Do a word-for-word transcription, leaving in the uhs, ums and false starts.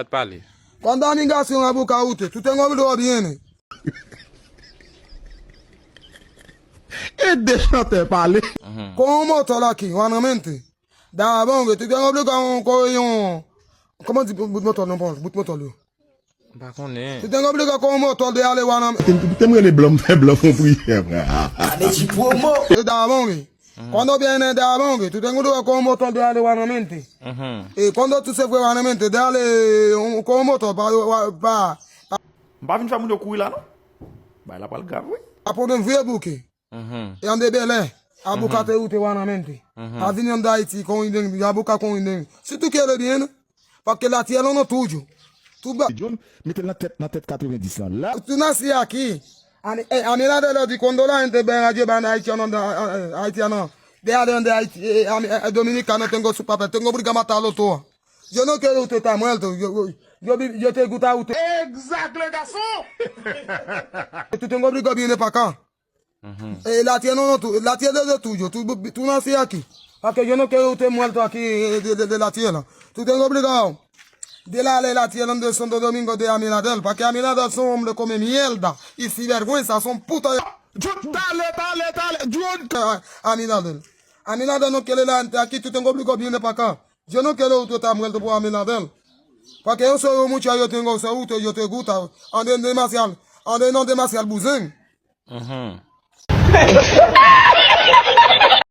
Pa t pale. Cuando amigas son a buscar usted, tú tengo lo viene. Ede chantè pale. Con un motor aquí, vanamente. Da bongo, tú tengo obligado con un. ¿Cómo dice? Bout motor, non, Paul. Bout motor, yo. M pa konnen. Tú tengo obligado con un motor de ale, vanamente. Te m rele blan, m fè blan fon priyè, frè. Ane ti pwomo. Da bongo. Cuando viene da bongo, tú tengo obligado con un motor de ale, vanamente. Mhm. E cuando tú se fue, vanamente, dale un, con un motor pa, pa, M pa vin fè moun yo kouri la non. Bay la pral grav wi. A ponen vye bouke. Mhm. E an de belè. A bouka te ou te wana mente. A vini an Dayiti kon iden, a bouka kon iden. Si tú quieres bien, porque la tierra no tuyo. Tú ba. John, mete l nan tèt nan tèt katrevendis lan. La. Tú nací aquí. A mi, eh, a mi la de lo di cuando la gente ve a llevar haitiano, haitiano, de adentro de Haití, eh, a mi, eh, dominicano tengo su papel, tengo obliga matarlo todo. Yo no quiero usted está muerto. Yo, yo, yo, vi- yo te gusta a usted. Exact, le garçon! Tú tengo obliga viene para acá. Eh, la tierra no, no, tú, la tierra es de tuyo. Tú, tú nací aquí. Porque yo no quiero usted muerto aquí eh, de, de, de la tierra. Tú tengo obligado. De la ley la tierra de Santo Domingo de Aminadel. Porque Aminadel son hombre come mierda. Y sinvergüenza, son puta. John, dale, dale, dale. John. Aminadel. Aminadel no quiere la gente aquí. Tú tengo obligado viene para acá. Yo no quiero usted está muerto por Aminadel. Porque yo soy un muchacho, yo tengo usted, yo te gusta. Ande demasiado, ande no demasiado buzen. Mhm.